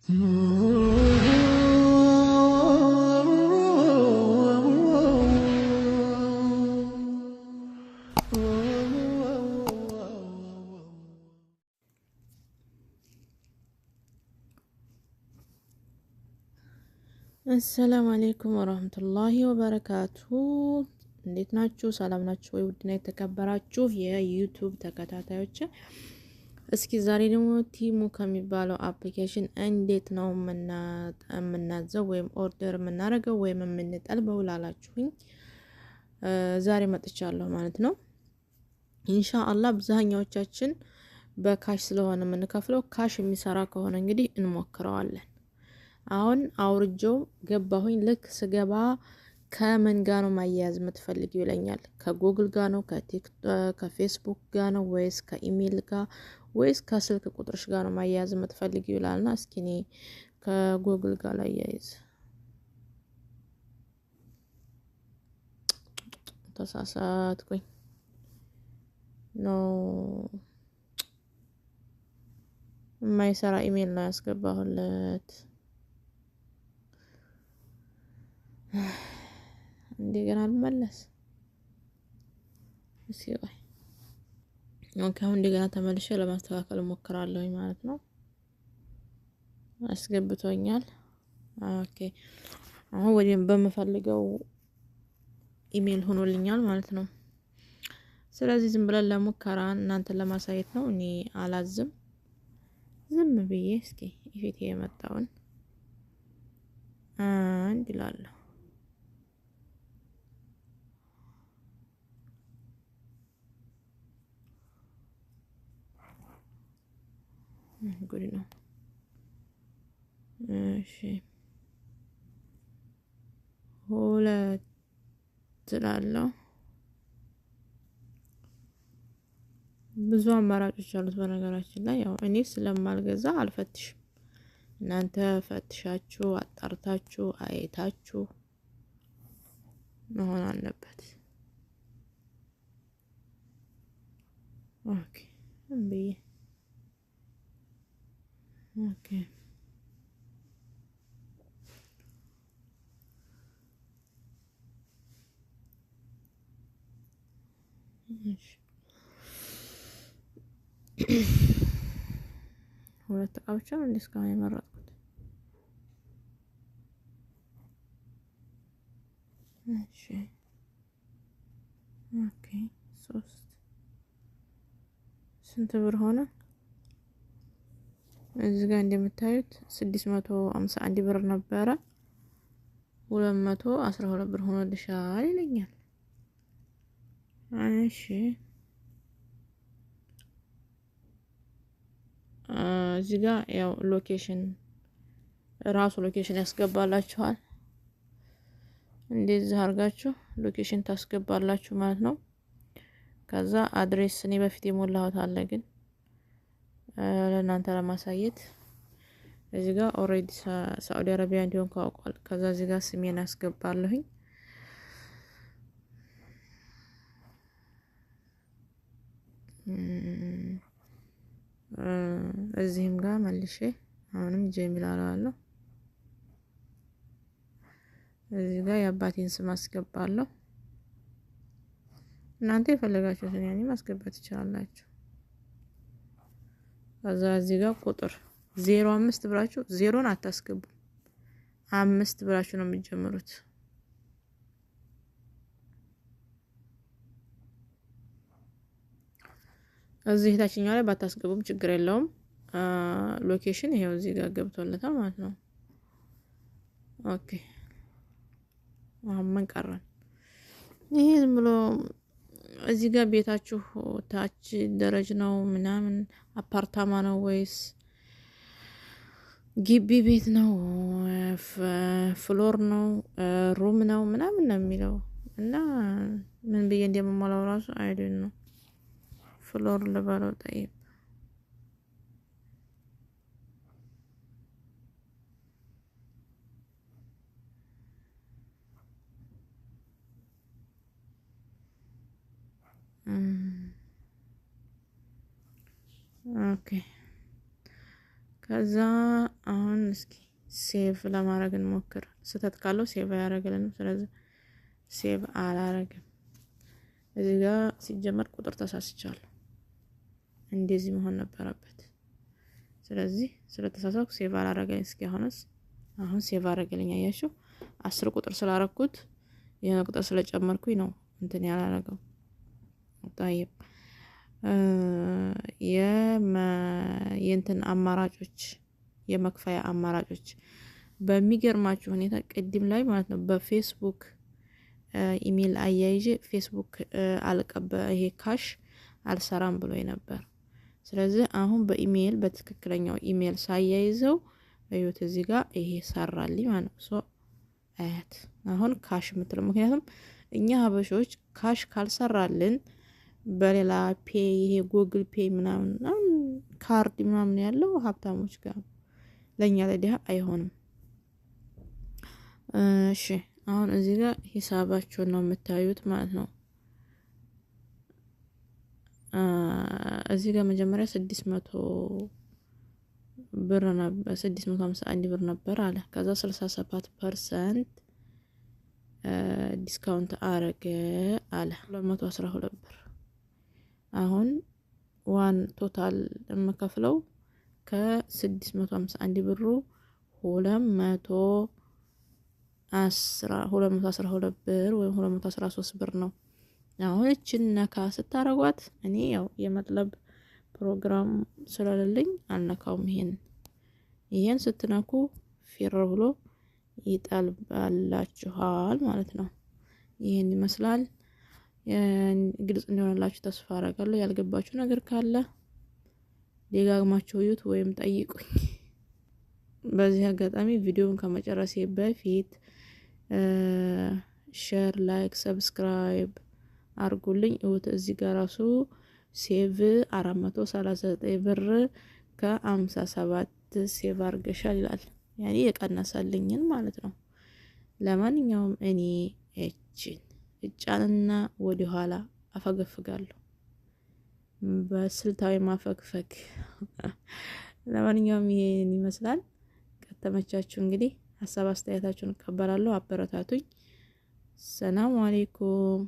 السلام عليكم ورحمة الله وبركاته። እንዴት ናችሁ? ሰላም ናችሁ ወይ? ውድና የተከበራችሁ የ YouTube ተከታታዮች፣ እስኪ ዛሬ ደግሞ Temu ከሚባለው application እንዴት ነው የምናዘው ወይም order የምናደርገው ወይም የምንጠልበው ላላችሁኝ ዛሬ መጥቻለሁ ማለት ነው። ኢንሻአላህ አብዛኛዎቻችን በ cash ስለሆነ የምንከፍለው cash የሚሰራ ከሆነ እንግዲህ እንሞክረዋለን። አሁን አውርጄው ገባሁኝ። ልክ ስገባ ከምን ጋ ነው ማያያዝ የምትፈልጊው ይለኛል። ከጉግል ጋ ነው፣ ከፌስቡክ ጋ ነው ወይስ ከኢሜይል ጋ ወይስ ከስልክ ቁጥርሽ ጋ ነው ማያያዝ የምትፈልጊው ይላልና እስኪ እኔ ከጉግል ጋር ላያይዝ። ተሳሳትኩኝ። No፣ የማይሰራ ኢሜይል ነው ያስገባሁለት። እንደገና ልመለስ። እስኪ ቆይ፣ okay፣ አሁን እንደገና ተመልሼ ለማስተካከል እሞክራለሁ ማለት ነው። አስገብቶኛል። Okay፣ አሁን ወደ በምፈልገው ኢሜይል ሆኖልኛል ማለት ነው። ስለዚህ ዝም ብለን ለሙከራ እናንተን ለማሳየት ነው። እኔ አላዝም፣ ዝም ብዬ እስኪ ፊቴ የመጣውን አንድ ይላለሁ። ጉድ ነው። እሺ፣ ሁለት እላለሁ። ብዙ አማራጮች አሉት። በነገራችን ላይ ያው እኔ ስለማልገዛ አልፈትሽም። እናንተ ፈትሻችሁ አጣርታችሁ አይታችሁ መሆን አለበት። Okay እምብዬ፣ okay፣ እሺ፣ ሁለት እቃ ብቻ ነው እንዴ እስካሁን የመረጥኩት? እሺ፣ okay፣ ሶስት። ስንት ብር ሆነ? እዚህ ጋር እንደምታዩት 651 ብር ነበረ። 212 ብር ሆኖልሻል ይለኛል። እሺ፣ እዚህ ጋር ያው location ራሱ location ያስገባላችኋል። እንደዚህ አድርጋችሁ location ታስገባላችሁ ማለት ነው። ከዛ address እኔ በፊት የሞላሁት አለ፣ ግን ለእናንተ ለማሳየት እዚህ ጋር already ሳኡዲ አረቢያ እንዲሆን ካውቋል። ከዛ እዚህ ጋር ስሜን አስገባለሁኝ። እዚህም ጋር መልሼ አሁንም ጀሚል አለዋለሁ። እዚህ ጋር የአባቴን ስም አስገባለሁ። እናንተ የፈለጋችሁትን ያኔ ማስገባት ትችላላችሁ። ከዛ እዚህ ጋር ቁጥር 05 ብላችሁ ዜሮን አታስገቡ፣ አምስት ብላችሁ ነው የምትጀምሩት። እዚህ ታችኛው ላይ ባታስገቡም ችግር የለውም። Location ይሄው እዚህ ጋር ገብቶለታል ማለት ነው። Okay፣ አሁን ምን ቀረን? ይሄ ዝም ብሎ እዚህ ጋር ቤታችሁ ታች ደረጅ ነው ምናምን፣ አፓርታማ ነው ወይስ ግቢ ቤት ነው፣ floor ነው፣ room ነው ምናምን ነው የሚለው። እና ምን ብዬ እንደምሞላው ራሱ I don't know። Floor ልበለው። طيب፣ okay። ከዛ አሁን እስኪ save ለማድረግ እንሞክር። ስህተት ካለው save አያደርግልንም። ስለዚህ save አላረግም። እዚህ ጋር ሲጀመር ቁጥር ተሳስቻለሁ። እንደዚህ መሆን ነበረበት። ስለዚህ ስለተሳሳትኩ save አላረገልኝ። እስኪ አሁንስ አሁን save አረገልኝ። አያችሁ 10 ቁጥር ስላረኩት የሆነ ቁጥር ስለጨመርኩኝ ነው እንትን ያላረገው። طيب የእንትን አማራጮች፣ የመክፈያ አማራጮች በሚገርማችሁ ሁኔታ ቅድም ላይ ማለት ነው በፌስቡክ ኢሜል አያይዤ ፌስቡክ አልቀበ ይሄ cash አልሰራም ብሎ ነበር። ስለዚህ አሁን በኢሜል በትክክለኛው ኢሜል ሳያይዘው እዩት፣ እዚህ ጋር ይሄ ሰራልኝ ማለት ነው። So አያት አሁን cash የምትለው ምክንያቱም እኛ ሀበሾች cash ካልሰራልን በሌላ pay ይሄ Google Pay ምናምን ካርድ ምናምን ያለው ሀብታሞች ጋር፣ ለእኛ ለድሃ አይሆንም። እሺ አሁን እዚህ ጋር ሂሳባችሁን ነው የምታዩት ማለት ነው። እዚህ ጋር መጀመሪያ 600 ብር ነበር፣ 651 ብር ነበር አለ። ከዛ 67% discount አረገ አለ፣ 212 ብር። አሁን one total የምከፍለው ከ651 ብሩ 212 ብር ወይም 213 ብር ነው። አሁን እችን ነካ ስታረጓት እኔ ያው የመጥለብ ፕሮግራም ስለሌለኝ አልነካውም። ይሄን ስትነኩ ፊር ብሎ ይጠልባላችኋል ማለት ነው። ይሄን ይመስላል። ግልጽ እንዲሆንላችሁ ተስፋ አደርጋለሁ። ያልገባችሁ ነገር ካለ ደጋግማችሁ እዩት ወይም ጠይቁኝ። በዚህ አጋጣሚ ቪዲዮውን ከመጨረሴ በፊት share፣ like፣ subscribe አርጉልኝ። እውት እዚህ ጋር ራሱ save 439 ብር ከ57 save አርገሻል ይላል። ያኔ የቀነሰልኝን ማለት ነው። ለማንኛውም እኔ እችን እጫንና ወደ ኋላ አፈገፍጋለሁ በስልታዊ ማፈግፈግ። ለማንኛውም ይሄን ይመስላል። ከተመቻችሁ እንግዲህ ሀሳብ አስተያየታችሁን እቀበላለሁ። አበረታቱኝ። ሰላም አለይኩም።